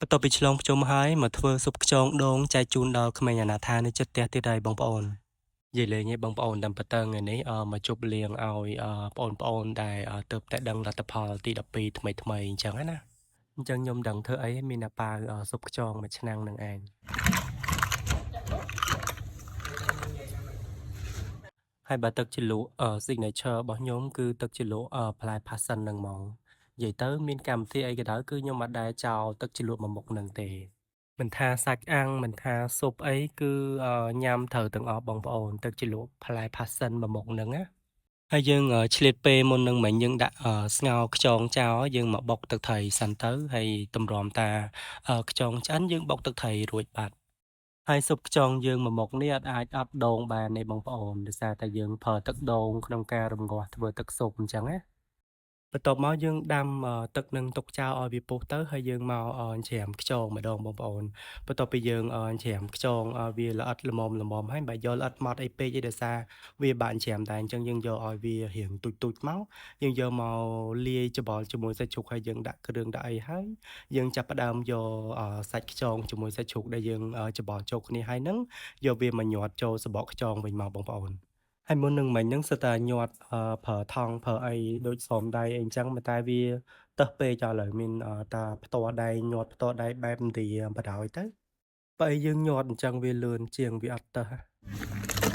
បន្ទាប់ពីឆ្លងភ្ជុំហើយមកធ្វើស៊ុបខ្យងដូងចែកជូនដល់ក្មេងអនាថានៅជិតផ្ទះទៀតហើយបងប្អូននិយាយលេងឯងបងប្អូនតាមពិតទៅថ្ងៃនេះមកជប់លៀងឲ្យបងប្អូនដែលទើបតែដឹងលទ្ធផលទី12ថ្មីថ្មីអញ្ចឹងណាអញ្ចឹងខ្ញុំដឹងធ្វើអីមានតែប៉ាវស៊ុបខ្យងមួយឆ្នាំងនឹងឯងហើយបើទឹកជ្រលក់ signature របស់ខ្ញុំគឺទឹកជ្រលក់ផ្លែ passion ហ្នឹងហ្មងនិយាយទៅមានកម្មវិធីអីក៏ដោយគឺខ្ញុំអត់ដែលចោលទឹកជ្រលក់មួយមុខហ្នឹងទេមិនថាសាច់អាំងមិនថាស៊ុបអីគឺញ៉ាំត្រូវទាំងអស់បងប្អូនទឹកជ្រលក់ផ្លែ passion មួយមុខហ្នឹងណាហើយយើងឆ្លៀតពេលមុននឹងមិញយើងដាក់ស្ងោរខ្យងចោលយើងមកបុកទឹកត្រីសិនទៅហើយតម្រាំតាខ្យងឆ្អិនយើងបុកទឹកត្រីរួចបាត់ហើយស៊ុបខ្យងយើងមួយមុខនេះអត់អាចអត់ដូងបានទេបងប្អូនដោយសារតែយើងប្រើទឹកដូងក្នុងការរំងាស់ធ្វើទឹកស៊ុបអញ្ចឹងណាបន្ទាប់មកយើងដាំទឹកនឹងទុកចោលឲ្យវាពុះទៅហើយយើងមកច្រាមខ្យងម្ដងបងប្អូនបន្ទាប់ពីយើងច្រាមខ្យងឲ្យវាល្អិតល្មមល្មមហើយមិនបាច់យកល្អិតម៉ត់អីពេកទេដោយសារវាបាក់ច្រាមតែអញ្ចឹងយើងយកឲ្យវារៀងទូចៗមកយើងយកមកលាយច្របល់ជាមួយសាច់ជ្រូកហើយយើងដាក់គ្រឿងដាក់អីហើយយើងចាប់ផ្ដើមយកសាច់ខ្យងជាមួយសាច់ជ្រូកដែលយើងច្របល់ចូលគ្នាហើយហ្នឹងយកវាមកញាត់ចូលសបកខ្យងវិញមកបងប្អូនហើយមុននឹងមិញហ្នឹងសិតតែញាត់ប្រើថង់ប្រើអីដូចស្រោមដៃអីអញ្ចឹងប៉ុន្តែវាទៅសពេកឥឡូវមានតាផ្ទាល់ដៃញាត់ផ្ទាល់ដៃបែបឥណ្ឌាបណ្ដោយទៅបើអីយើងញាត់អញ្ចឹងវាលឿនជាងវាអត់ទៅស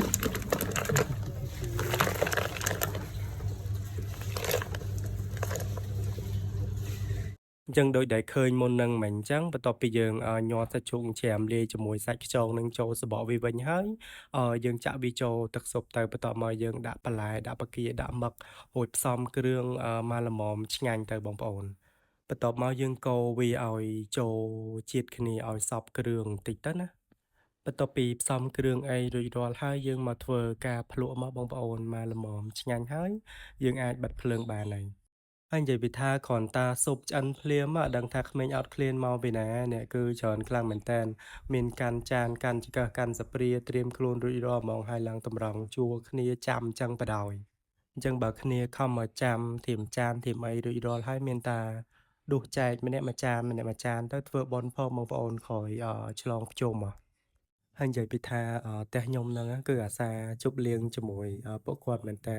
អញ្ចឹងដូចដែលឃើញមុននឹងមិញអញ្ចឹងបន្ទាប់ពីយើងញាត់សាច់ជ្រូកច្រាមលាយជាមួយសាច់ខ្យងនឹងចូលសបកវាវិញហើយយើងចាក់វាចូលទឹកស៊ុបទៅបន្ទាប់មកយើងដាក់បន្លែដាក់បង្គាដាក់មឹករួចផ្សំគ្រឿងមកល្មមឆ្ងាញ់ទៅបងប្អូនបន្ទាប់មកយើងកូរវាឲ្យចូលជាតិគ្នាឲ្យសព្វគ្រឿងបន្តិចទៅណាបន្ទាប់ពីផ្សំគ្រឿងអីរួចរាល់ហើយយើងមកធ្វើការភ្លក្សមកបងប្អូនមកល្មមឆ្ងាញ់ហើយយើងអាចបិទភ្លើងបានហើយហើយនិយាយពីថាគ្រាន់តាស៊ុបឆ្អិនភ្លាមអត់ដឹងថាក្មេងអត់ឃ្លានមកពីណាអ្នកគឺច្រើនខ្លាំងមែនតើមានកាន់ចានកាន់ចង្កឹះកាន់ស្ព្រាត្រៀមខ្លួនរួចរាល់ហ្មងហើយឡើងតម្រង់ជួរគ្នាចាំអញ្ចឹងបដ ாய் អញ្ចឹងបើគ្នាខំមកចាំធៀមចានធៀមអីរួចរាល់ហើយមានតាដួសចែកម្នាក់មួយចានម្នាក់មួយចានទៅធ្វើបុណ្យផងបងប្អូនក្រោយឆ្លងភ្ជុំហើយនិយាយពីថាផ្ទះខ្ញុំហ្នឹងគឺអាសាជប់លៀងជាមួយពួកគាត់មែនតើ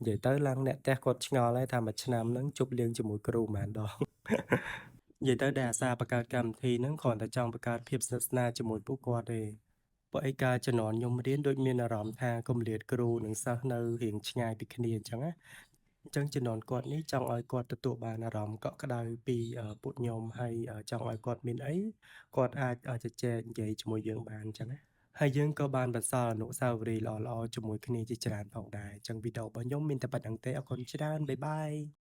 និយាយទៅឡើងអ្នកផ្ទះគាត់ឆ្ងល់ហើយថាមួយឆ្នាំហ្នឹងជប់លៀងជាមួយគ្រូប៉ុន្មានដងនិយាយទៅដែលអាសាបង្កើតកម្មវិធីហ្នឹងគ្រាន់តែចង់បង្កើតភាពស្និទ្ធស្នាលជាមួយពួកគាត់ទេពួកអីកាលជំនាន់ខ្ញុំរៀនដូចមានអារម្មណ៍ថាគម្លាតគ្រូនិងសិស្សនៅរៀងឆ្ងាយពីគ្នាអញ្ចឹងណាអញ្ចឹងជំនាន់គាត់នេះចង់ឲ្យគាត់ទទួលបានអារម្មណ៍កក់ក្ដៅពីពួកខ្ញុំហើយចង់ឲ្យគាត់មានអីគាត់អាចជជែកនិយាយជាមួយយើងបានអញ្ចឹងណាហើយយើងក៏បានបន្សល់អនុស្សាវរីយ៍ល្អៗជាមួយគ្នាជាច្រើនផងដែរអញ្ចឹងវីដេអូរបស់ខ្ញុំមានតែប៉ុណ្្នឹងទេអរគុណច្រើន bye bye.